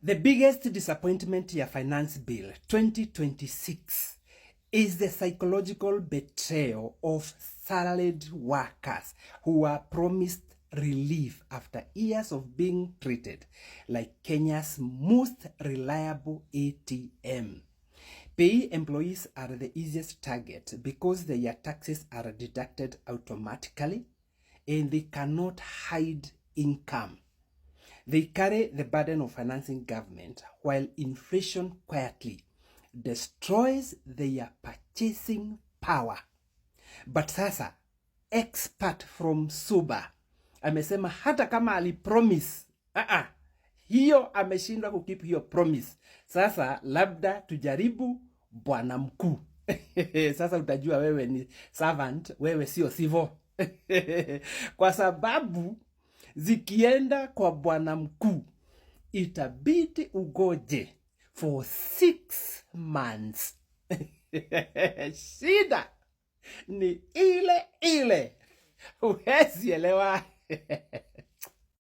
The biggest disappointment ya Finance Bill 2026 is the psychological betrayal of salaried workers who are promised relief after years of being treated like Kenya's most reliable ATM. Pay employees are the easiest target because their taxes are deducted automatically and they cannot hide income. They carry the burden of financing government while inflation quietly destroys their purchasing power. But sasa, expert from Suba amesema hata kama alipromise, hiyo ameshindwa kukeep hiyo promise. Sasa labda tujaribu bwana mkuu. Sasa utajua wewe ni servant, wewe sio civil. Kwa sababu zikienda kwa bwana mkuu itabidi ugoje for 6 months. Shida ni ile ile, huwezi elewa.